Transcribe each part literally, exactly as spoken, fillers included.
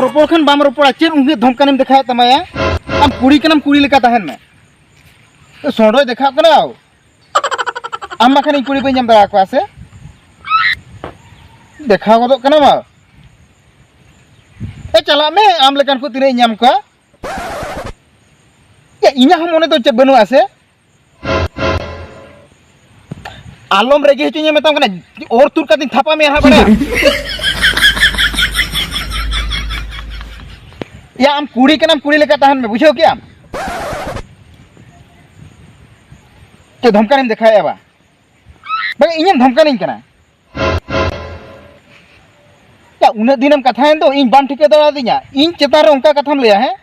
ᱨᱚᱯᱚᱲ ᱠᱷᱟᱱ ᱵᱟᱢ ᱨᱚᱯᱚᱲᱟ, ᱪᱮᱫ ᱩᱱᱟᱹᱜ ᱫᱷᱚᱢᱠᱟᱱᱮᱢ ᱫᱮᱠᱷᱟᱣᱮᱫ ᱛᱟᱢᱟᱭᱟ? ᱟᱢ ᱠᱩᱲᱤ ᱠᱟᱱᱟᱢ, ᱠᱩᱲᱤ ᱞᱮᱠᱟ ᱛᱟᱦᱮᱱ ᱢᱮ᱾ ᱥᱚᱸᱰᱚᱭ ᱫᱮᱠᱷᱟᱣ ᱠᱟᱱᱟ᱾ ᱟᱢ ᱵᱟᱠᱷᱟᱱ ᱤᱧ ᱠᱩᱲᱤ ᱵᱟᱹᱧ ᱧᱟᱢ ᱫᱟᱲᱮ ᱟᱠᱚᱣᱟ ᱥᱮ? ᱫᱮᱠᱷᱟᱣ ᱜᱚᱫᱚᱜ ᱠᱟᱱᱟ ᱢᱟ᱾ ᱮ, ᱪᱟᱞᱟᱜ ᱢᱮ, ᱟᱢ ᱞᱮᱠᱟᱱ ᱠᱚ ᱛᱤᱱᱟᱹᱜ ᱤᱧ ᱧᱟᱢ ᱠᱚᱣᱟ᱾ ᱭᱟ, ᱤᱧᱟᱹᱜ ᱦᱚᱸ ᱢᱚᱱᱮ ᱫᱚ ᱪᱮᱫ ᱵᱟᱹᱱᱩᱜᱼᱟ ᱥᱮ? ᱟᱞᱚᱢ ᱨᱮᱜᱮ ᱦᱚᱪᱚᱧᱟ ᱢᱮᱛᱟᱢ ᱠᱟᱱᱟ, ᱚᱨ ᱛᱩᱫ ᱠᱟᱛᱮᱧ ᱛᱷᱟᱯᱟ ᱢᱮᱭᱟ ᱦᱟᱸᱜ ᱵᱟᱲᱟᱭᱟᱢ᱾ ᱭᱟ, ᱟᱢ ᱠᱩᱲᱤ ᱠᱟᱱᱟᱢ, ᱠᱩᱲᱤ ᱞᱮᱠᱟ ᱛᱟᱦᱮᱱ ᱢᱮ, ᱵᱩᱡᱷᱟᱹᱣ ᱠᱮᱜᱼᱟᱢ? ᱪᱮᱫ ᱫᱷᱚᱢᱠᱟᱱᱤᱢ ᱫᱮᱠᱷᱟᱣᱮᱫᱼᱟ ᱵᱟ? ᱵᱟᱝ, ᱤᱧᱮᱢ ᱫᱷᱚᱢᱠᱟᱱᱤᱧ ᱠᱟᱱᱟ? ᱭᱟ, ᱩᱱᱟᱹᱜ ᱫᱤᱱᱮᱢ ᱠᱟᱛᱷᱟᱭᱮᱱ ᱫᱚ, ᱤᱧ ᱵᱟᱢ ᱴᱷᱤᱠᱟᱹ ᱫᱟᱲᱮᱭᱟᱫᱤᱧᱟ, ᱤᱧ ᱪᱮᱛᱟᱱ ᱨᱮ ᱚᱱᱠᱟ ᱠᱟᱛᱷᱟᱢ ᱞᱟᱹᱭᱟ, ᱦᱮᱸ?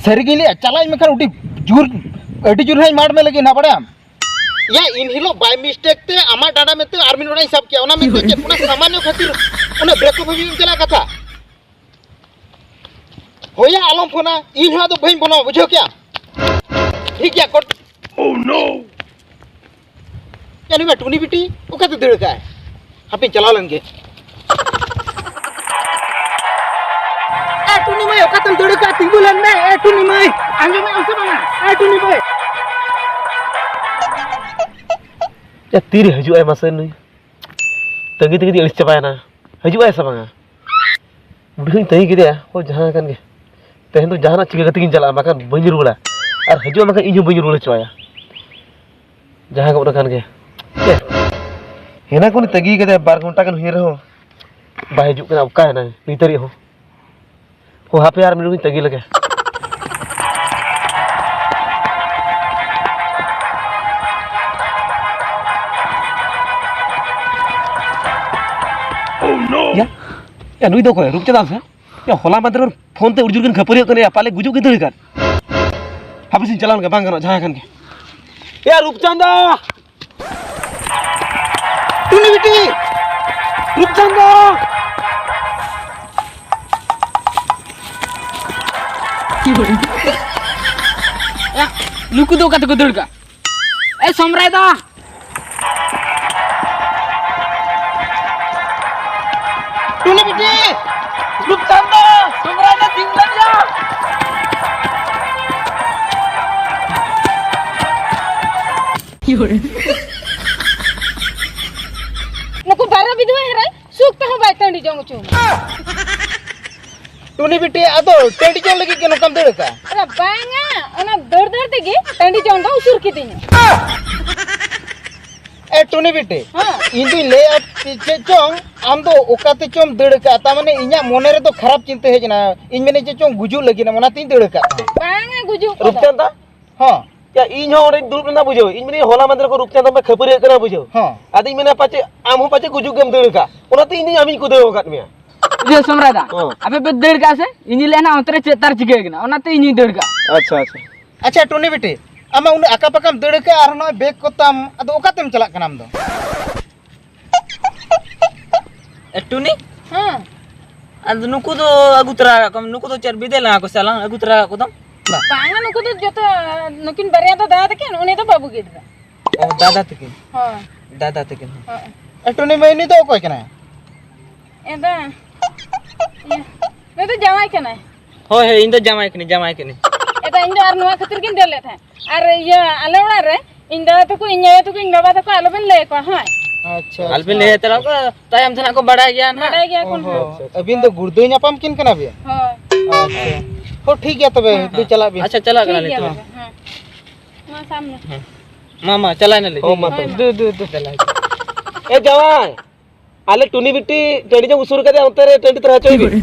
ᱥᱟᱹᱨᱤᱜᱤᱧ ᱞᱟᱹᱭᱟ, ᱪᱟᱞᱟᱜ ᱤᱧ ᱢᱮᱱᱠᱷᱟᱱ ᱟᱹᱰᱤ ᱡᱳᱨ, ᱟᱹᱰᱤ ᱡᱳᱨ ᱦᱟᱸᱜ ᱤᱧ ᱢᱟᱲ ᱢᱮ ᱞᱟᱹᱜᱤᱫ ᱱᱟᱜ, ᱵᱟᱲᱟᱭᱟᱢ? ᱭᱟ, ᱤᱱ ᱦᱤᱞᱳᱜ by mistake ᱛᱮ ᱟᱢᱟᱜ ᱰᱟᱸᱰᱟ ᱢᱮᱱᱛᱮ ᱟᱨ ᱢᱤᱫ ᱦᱚᱲᱟᱜ ᱤᱧ ᱥᱟᱵ ᱠᱮᱜᱼᱟ, ᱚᱱᱟ ᱢᱮᱱᱛᱮ ᱪᱮᱫ ᱚᱱᱟ ᱥᱟᱢᱟᱱᱱᱚ ᱠᱷᱟᱹᱛᱤᱨ ᱩᱱᱟᱹᱜ breakup ᱦᱟᱹᱵᱤᱡ ᱮᱢ ᱪᱟᱞᱟᱜ ᱠᱟᱛᱷᱟ? ᱦᱳᱭᱟ, ᱟᱞᱚᱢ ᱯᱷᱳᱱᱟ, ᱤᱧ ᱦᱚᱸ ᱟᱫᱚ ᱵᱟᱹᱧ ᱯᱷᱳᱱᱟ, ᱵᱩᱡᱷᱟᱹᱣ ᱠᱮᱜᱼᱟᱢ? ᱴᱷᱤᱠ ᱜᱮᱭᱟ, ᱠᱚᱴ- Oh no! ᱭᱟ, ᱱᱩᱭ ᱢᱟ ᱴᱩᱱᱤ ᱵᱤᱴᱤ, ᱚᱠᱟᱛᱮ ᱫᱟᱹᱲ ᱠᱟᱜᱼᱟᱭ? ᱦᱟᱯᱮᱧ ᱪᱟᱞᱟᱣ ᱞᱮᱱ ᱜᱮ᱾ ᱮ ᱴᱩᱱᱤ ᱢᱟᱹᱭ, ᱚᱠᱟᱛᱮᱢ ᱫᱟᱹᱲ ᱠᱟᱜᱼᱟ? ᱛᱤᱸᱜᱩ ᱞᱮᱱ ᱢᱮ, ᱮ ᱴᱩᱱᱤ ᱢᱟᱹᱭ, ᱟᱸᱡᱚᱢᱮᱫ ᱟᱢ ᱥᱮ ᱵᱟᱝᱟ? ᱮ ᱴᱩᱱᱤ ᱢᱟᱹᱭ᱾ ᱭᱟ, ᱛᱤᱨᱮ ᱦᱤᱡᱩᱜ ᱟᱭ ᱢᱟᱥᱮ ᱱᱩᱭ? ᱛᱟᱺᱜᱤ ᱛᱟᱺᱜᱤ ᱛᱮ ᱟᱹᱲᱤᱥ ᱪᱟᱵᱟᱭᱮᱱᱟ᱾ ᱦᱤᱡᱩᱜ ᱟᱭ ᱥᱮ ᱵᱟᱝᱟ? ᱵᱩᱰᱷᱤ ᱦᱚᱸᱧ ᱛᱟᱺᱜᱤ ᱠᱮᱫᱮᱭᱟ, ᱦᱳᱭ, ᱡᱟᱦᱟᱸ ᱠᱟᱱ ᱜᱮ᱾ ᱛᱮᱦᱮᱧ ᱫᱚ ᱡᱟᱦᱟᱱᱟᱜ ᱪᱤᱠᱟᱹ ᱠᱟᱛᱮ ᱜᱤᱧ ᱪᱟᱞᱟᱜᱼᱟ, ᱵᱟᱠᱷᱟᱱ ᱵᱟᱹᱧ ᱨᱩᱣᱟᱹᱲᱟ᱾ ᱟᱨ ᱦᱤᱡᱩᱜᱼᱟ, ᱵᱟᱠᱷᱟᱱ ᱤᱧ ᱦᱚᱸ ᱵᱟᱹᱧ ᱨᱩᱣᱟᱹᱲ ᱦᱚᱪᱚᱣᱟᱭᱟ᱾ ᱡᱟᱦᱟᱸ ᱜᱚᱫ ᱟᱠᱟᱱ ᱜᱮ᱾ ᱮ, ᱦᱮᱱᱟ ᱠᱷᱚᱱᱤᱧ ᱛᱟᱺᱜᱤ ᱠᱟᱫᱮᱭᱟ, ᱵᱟᱨ ᱜᱷᱚᱱᱴᱟ ᱜᱟᱱ ᱦᱩᱭᱮᱱ ᱨᱮᱦᱚᱸ ᱵᱟᱭ ᱦᱤᱡᱩᱜ ᱠᱟᱱᱟ᱾ ᱚᱠᱟᱭᱮᱱᱟᱭ ᱱᱤᱛ ᱫᱷᱟᱹᱨᱤᱡ ᱦᱚᱸ? ᱦᱳ, ᱦᱟᱯᱮ ᱟᱨ ᱢᱤᱫ ᱜᱷᱟᱹᱲᱤᱡ ᱛᱟᱺᱜᱤ ᱞᱮᱜᱮ᱾ ᱭᱟ, ᱭᱟ, ᱱᱩᱭ ᱫᱚ ᱚᱠᱚᱭ? ᱨᱩᱯᱪᱟᱸᱫᱟ ᱥᱮ? ᱭᱟ, ᱦᱚᱞᱟ ᱢᱟᱫᱷᱮᱨ ᱠᱷᱚᱱ ᱯᱷᱳᱱ ᱛᱮ ᱩᱨᱡᱩᱨ ᱠᱤᱱ ᱠᱷᱟᱹᱯᱟᱹᱨᱤᱭᱟᱹᱜ ᱠᱟᱱᱟ, ᱭᱟ, ᱯᱟᱞᱮ ᱜᱩᱡᱩᱜ ᱠᱤᱱ ᱫᱟᱹᱲ ᱠᱟᱱ᱾ ᱦᱟᱯᱮ ᱥᱮᱧ ᱪᱟᱞᱟᱣ ᱞᱮᱱ ᱜᱮ, ᱵᱟᱝ ᱜᱟᱱᱚᱜᱼᱟ ᱡᱟᱦᱟᱸ ᱠᱷᱟᱱ ᱜᱮ᱾ ᱭᱟ, ᱨᱩᱯᱪᱟᱸᱫᱟ! ᱴᱩᱱᱤ ᱵᱤᱴᱤ! ᱨᱩᱯᱪᱟᱸᱫᱟ! ᱭᱟ, ᱱᱩᱠᱩ ᱫᱚ ᱚᱠᱟ ᱛᱮᱠᱚ ᱫᱟᱹᱲ ᱠᱟᱜ? ᱮ, ᱥᱚᱢᱨᱟᱭ ᱫᱟ! ᱨᱩᱯᱪᱟᱸᱫᱟ, ᱥᱚᱢᱨᱟᱭ ᱫᱚ ᱛᱤᱸᱜᱩ ᱞᱮᱱ ᱜᱮᱭᱟ᱾ ᱱᱩᱠᱩ ᱵᱟᱨᱚ ᱵᱤᱫᱷᱣᱟ ᱦᱮᱨᱟ ᱥᱩᱠ ᱛᱮᱦᱚᱸ ᱵᱟᱭ ᱴᱟᱺᱰᱤ ᱡᱚᱝ ᱦᱚᱪᱚ᱾ ᱴᱩᱱᱤ ᱵᱤᱴᱤ, ᱟᱫᱚ ᱴᱟᱺᱰᱤ ᱡᱚᱝ ᱞᱟᱹᱜᱤᱫ ᱜᱮ ᱱᱚᱝᱠᱟᱢ ᱫᱟᱹᱲ ᱟᱠᱟᱫᱼᱟ? ᱟᱫᱚ ᱵᱟᱝᱟ, ᱚᱱᱟ ᱫᱟᱹᱲ ᱫᱟᱹᱲ ᱛᱮᱜᱮ ᱴᱟᱺᱰᱤ ᱡᱚᱝ ᱫᱚ ᱩᱥᱩᱨ ᱠᱤᱫᱤᱧᱟ᱾ ᱮ ᱴᱩᱱᱤ ᱵᱤᱴᱤ, ᱦᱮᱸ᱾ ᱤᱧ ᱫᱩᱧ ᱞᱟᱹᱭᱮᱫᱼᱟ ᱪᱮᱫ ᱪᱚᱝ, ᱟᱢ ᱫᱚ ᱚᱠᱟ ᱛᱮᱪᱚᱢ ᱫᱟᱹᱲ ᱟᱠᱟᱫᱼᱟ? ᱛᱟᱨ ᱢᱟᱱᱮ ᱤᱧᱟᱹᱜ ᱢᱚᱱᱮ ᱨᱮᱫᱚ ᱠᱷᱟᱨᱟᱯ ᱪᱤᱱᱛᱟᱹ ᱦᱮᱡ ᱮᱱᱟ, ᱤᱧ ᱢᱮᱱᱮᱫ ᱪᱮᱫ ᱪᱚᱝ ᱜᱩᱡᱩᱜ ᱞᱟᱹᱜᱤᱫ ᱮᱢ, ᱚᱱᱟᱛᱤᱧ ᱫᱟᱹᱲ ᱟᱠᱟᱫᱼᱟ᱾ ᱵᱟᱝᱟ, ᱜᱩᱡᱩᱜ ᱠᱚᱫᱚ᱾ ᱨᱩᱯᱪᱟᱸᱫᱟ? ᱦᱚᱸ᱾ ᱭᱟ, ᱤᱧ ᱦᱚᱸ ᱚᱸᱰᱮᱧ ᱫᱩᱲᱩᱵ ᱞᱮᱱᱟ ᱵᱩᱡᱷᱟᱹᱣ, ᱤᱧ ᱢᱮᱱᱮᱫ ᱦᱚᱞᱟ ᱢᱟᱫᱷᱮᱨ ᱠᱚ ᱨᱩᱯᱪᱟᱸᱫᱟ ᱢᱟ ᱠᱷᱟᱹᱯᱟᱹᱨᱤᱭᱟᱹᱜ ᱠᱟᱱᱟ ᱵᱩᱡᱷᱟᱹᱣ᱾ ᱦᱚᱸ᱾ ᱟᱫᱚᱧ ᱢᱮᱱᱟ ᱯᱟᱪᱮ ᱟᱢ ᱦᱚᱸ ᱯᱟᱪᱮ ᱜᱩᱡᱩᱜ ᱜᱮᱢ ᱫᱟᱹᱲ ᱟᱠᱟᱫ, ᱚᱱᱟᱛᱮ ᱤᱧ ᱫᱚᱧ ᱟᱢᱤᱧ ᱠᱩᱫᱟᱹᱣ ᱟᱠᱟᱫ ᱢᱮᱭᱟ᱾ ᱤᱭᱟᱹ ᱥᱚᱢᱨᱟᱭ ᱫᱟ, ᱦᱚᱸ᱾ ᱟᱯᱮ ᱯᱮ ᱫᱟᱹᱲ ᱠᱟᱜᱼᱟ ᱥᱮ? ᱤᱧᱤᱧ ᱞᱟᱹᱭᱟ ᱱᱟᱜ ᱚᱱᱛᱮ ᱨᱮ ᱪᱮᱫ ᱛᱟᱨ ᱪᱤᱠᱟᱹ ᱠᱟᱱᱟ, ᱚᱱᱟᱛᱮ ᱤᱧᱤᱧ ᱫᱟᱹᱲ ᱠᱟᱜᱼᱟ᱾ ᱟᱪᱪᱷᱟ, ᱟᱪᱪᱷᱟ᱾ ᱟᱪᱪᱷᱟ ᱴᱩᱱᱤ ᱵᱤᱴᱤ, ᱟᱢ ᱢᱟ ᱩᱱᱟᱹᱜ ᱟᱠᱟ ᱯᱟᱠᱟᱢ ᱫᱟᱹᱲ ᱠᱟᱜᱼᱟ ᱟᱨ ᱱᱚᱜᱼᱚᱭ ᱵᱮᱜᱽ ᱠᱚ ᱛᱟᱢ, ᱟᱫᱚ ᱚᱠᱟᱛᱮᱢ ᱪᱟᱞᱟᱜ ᱠᱟᱱᱟ ᱟᱢ ᱫᱚ? ᱮ ᱴᱩᱱᱤ, ᱦᱮᱸ᱾ ᱟᱫᱚ ᱱᱩᱠᱩ ᱫᱚ ᱟᱹᱜᱩ ᱛᱚᱨᱟ ᱠᱟᱜ ᱠᱚᱢ, ᱱᱩᱠᱩ ᱫᱚ ᱪᱮᱫ ᱵᱤᱫᱟᱹᱭ ᱞᱟᱝᱟ ᱠᱚ ᱥᱮ ᱟᱞᱟᱝ ᱟᱹᱜᱩ ᱛᱚᱨᱟ ᱠᱟᱜ ᱠᱚᱫᱚ? ᱵᱟᱝᱟ, ᱱᱩᱠᱩ ᱫᱚ ᱡᱚᱛᱚ, ᱱᱩᱠᱤᱱ ᱵᱟᱨᱭᱟ ᱫᱚ ᱫᱟᱫᱟ ᱛᱟᱹᱠᱤᱱ, ᱩᱱᱤ ᱫᱚ ᱵᱟᱹᱵᱩ ᱜᱤᱫᱽᱨᱟᱹ᱾ ᱚ, ᱫᱟᱫᱟ ᱛᱟᱹᱠᱤᱱ᱾ ᱦᱳᱭ᱾ ᱫᱟᱫᱟ ᱛᱟᱹᱠᱤᱱ᱾ ᱦᱳᱭ᱾ ᱮ ᱴᱩᱱᱤ ᱢᱟᱹᱭ, ᱱᱩᱭ ᱫᱚ ᱚᱠᱚᱭ ᱠᱟᱱᱟᱭ? ᱮᱫᱟ, ᱤᱭᱟᱹ, ᱱᱩᱭ ᱫᱚ ᱡᱟᱶᱟᱭ ᱠᱟᱱᱟᱭ᱾ ᱦᱳᱭ, ᱦᱳᱭ, ᱤᱧ ᱫᱚ ᱡᱟᱶᱟᱭ ᱠᱟᱹᱱᱟᱹᱧ, ᱡᱟᱶᱟᱭ ᱠᱟᱹᱱᱟᱹᱧ᱾ ᱮᱫᱟ, ᱤᱧ ᱫᱚ ᱟᱨ ᱱᱚᱣᱟ ᱠᱷᱟᱹᱛᱤᱨ ᱜᱤᱧ ᱫᱟᱹᱲ ᱞᱮᱫ ᱛᱟᱦᱮᱸᱫ᱾ ᱟᱨ ᱤᱭᱟᱹ, ᱟᱞᱮ ᱚᱲᱟᱜ ᱨᱮ ᱤᱧ ᱫᱟᱫᱟ ᱛᱟᱠᱚ, ᱤᱧ ᱟᱭᱳ ᱛᱟᱠᱚ, ᱤᱧ ᱵᱟᱵᱟ ᱛᱟᱠᱚ ᱟᱞᱚᱵᱮᱱ ᱞᱟᱹᱭ ᱟᱠᱚᱣᱟ, ᱦᱳᱭ᱾ ᱟᱪᱪᱷᱟ, ᱟᱞᱚᱵᱮᱱ ᱟᱪᱪᱷᱟ᱾ ᱞᱟᱹᱭ ᱦᱟᱛᱟᱲ ᱟᱠᱚᱣᱟ, ᱛᱟᱭᱚᱢ ᱛᱮ ᱱᱟᱜ ᱠᱚ ᱵᱟᱲᱟᱭ ᱜᱮᱭᱟ ᱱᱟᱜ᱾ ᱵᱟᱰᱟᱭ ᱜᱮᱭᱟ ᱠᱚ ᱚ ᱱᱟᱜ᱾ ᱦᱚᱸ᱾ ᱟᱹᱵᱤᱱ ᱫᱚ ᱜᱩᱲᱫᱟᱹᱣ ᱧᱟᱯᱟᱢ ᱠᱤᱱ ᱠᱟᱱᱟ ᱵᱤᱱ? ᱦᱳᱭ᱾ ᱟᱪᱪᱷᱟ᱾ ᱦᱚᱸ, ᱴᱷᱤᱠ ᱜᱮᱭᱟ ᱛᱚᱵᱮ, ᱦᱮᱸ᱾ ᱫᱩ ᱪᱟᱞᱟᱜ ᱵᱤᱱ᱾ ᱟᱪᱪᱷᱟ, ᱪᱟᱞᱟᱜ ᱴᱷᱤᱠ ᱠᱟᱱᱟᱞᱤᱧ ᱜᱮᱭᱟ ᱛᱚᱵᱮ᱾ ᱛᱚᱵᱮ, ᱦᱮᱸ᱾ ᱢᱟ ᱥᱟᱵ ᱢᱮ᱾ ᱦᱮᱸ᱾ ᱢᱟ, ᱢᱟ, ᱪᱟᱞᱟᱭ ᱱᱟᱞᱤᱧ᱾ ᱦᱳᱭ, ᱢᱟ ᱛᱚᱵᱮ᱾ ᱦᱳᱭ, ᱢᱟ᱾ ᱫᱩ, ᱫᱩ, ᱫᱩ᱾ ᱪᱟᱞᱟᱭ᱾ ᱮ ᱡᱟᱶᱟᱭ, ᱟᱞᱮ ᱴᱩᱱᱤ ᱵᱤᱴᱤ ᱴᱟᱺᱰᱤ ᱡᱚᱝ ᱩᱥᱩᱨ ᱠᱟᱫᱮᱭᱟ, ᱚᱱᱛᱮ ᱨᱮ ᱴᱟᱺᱰᱤ ᱛᱚᱨᱟ ᱦᱚᱪᱚᱭ ᱵᱤᱱ᱾